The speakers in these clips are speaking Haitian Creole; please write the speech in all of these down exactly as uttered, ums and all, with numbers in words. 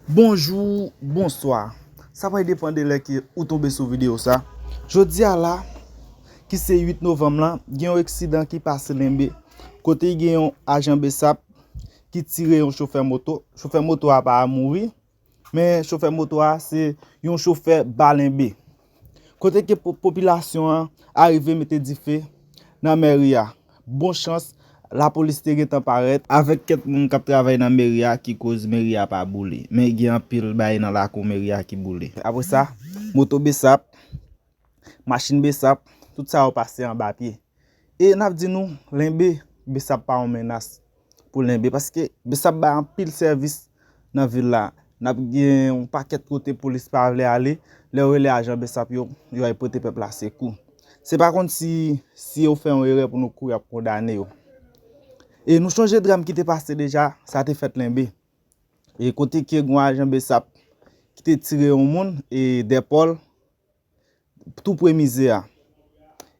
Bonjou, bonswa. Sa pral depann de lè ke ou tonbe sou videyo sa. Jodi a la, ki se uit novanm lan, gen yon eksidan ki pase Lenbe, kote gen yon ajan BSAP ki tire yon chofè moto. Chofè moto a pa mouri, men chofè moto a se yon chofè ba Lenbe. Kote ke po-, popilasyon an arive mete dife nan mèri a. Bon chans, lapolis te gentan parèt avèk kèk moun k ap travay nan meri a ki koz meri a pa boule. Men gen anpil bagay nan lakou meri a ki boule. Apre sa, moto BSAP, machin BSAP, tout sa yo pase anba pye. E n ap di nou, Lenbe, BSAP pa yon menas pou Lenbe, paske BSAP bay anpil sèvis nan vil la. N ap gen yon pakèt kote polis pa vle ale, lè yo rele ajan BSAP yo, yo al pote pèp la sekou. Se pa konn si, si yo fè yon erè pou nou kouri ap kondane yo. E nou chonje dram ki te pase deja, sa te fèt Lenbe. E kote ke gen yon ajan BSAP ki te tire yon moun, e Dèpòl, tou pre mize a.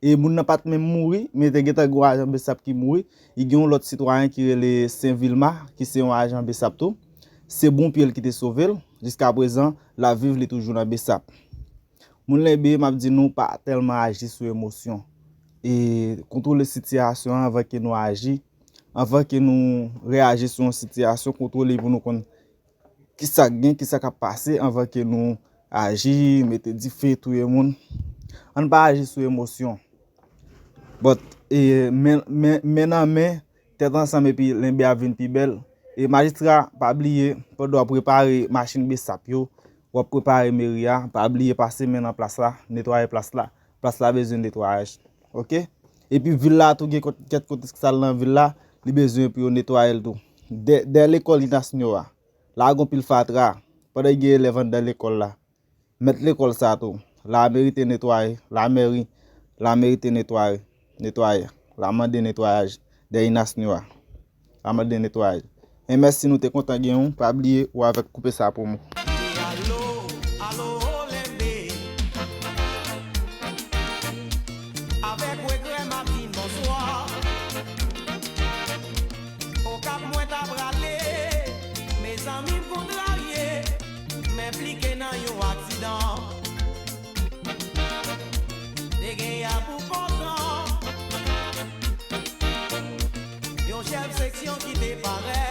E moun nan pa t menm mouri, men te gentan gen yon ajan BSAP ki mouri. E gen yon lòt sitwayen ki rele Sen Vilma, ki se yon ajan BSAP tou. Se bon pye l ki te sove l. Jiskaprezan, l ap viv, li toujou nan BSAP. Moun Lenbe, m ap di nou, pa tèlman aji sou emosyon. E kontwole sitiyasyon an anvan ke nou aji, anvan ke nou reyaji sou yon sitiyasyon, kontwole pou nou konn kisa k gen, kisa k ap pase anvan ke nou aji, mete dife, touye moun. Ann pa aji sou emosyon. But, e, men, men, men nan men, tèt ansanm epi Lenbe ap vin pi bèl. E majistra, pa bliye, pandan w ap repare machin BSAP yo, w ap prepare meri a, pa bliye pase men nan plas la, netwaye plas la. Plas la bezwen netwayaj. Oke? Epi vil la tou gen kot-, kèk kote sal nan vil la, li bezwen pou yo netwaye l tou. Dè, dè lekòl Inas Nyo a, la gon pil fatra. Pandan gen elèv anndan lekòl la, mèt lekòl sa tou, la merite netwaye, la meri, la merite netwaye, netwaye. La mande netwayaj dè Inas Nyo a. La mande netwayaj. E mèsi, nou te kontan gen ou, pa bliye ou avèk koupe sa pou mwen. Alo, alo, Olenbe. Avèk regrè m ap di n bonswa. Okap mwen ta prale, mezanmi m kontrarye, m enplike nan yon aksidan. Te gen ya pou kontan. Yon chèf seksyon ki te parèt.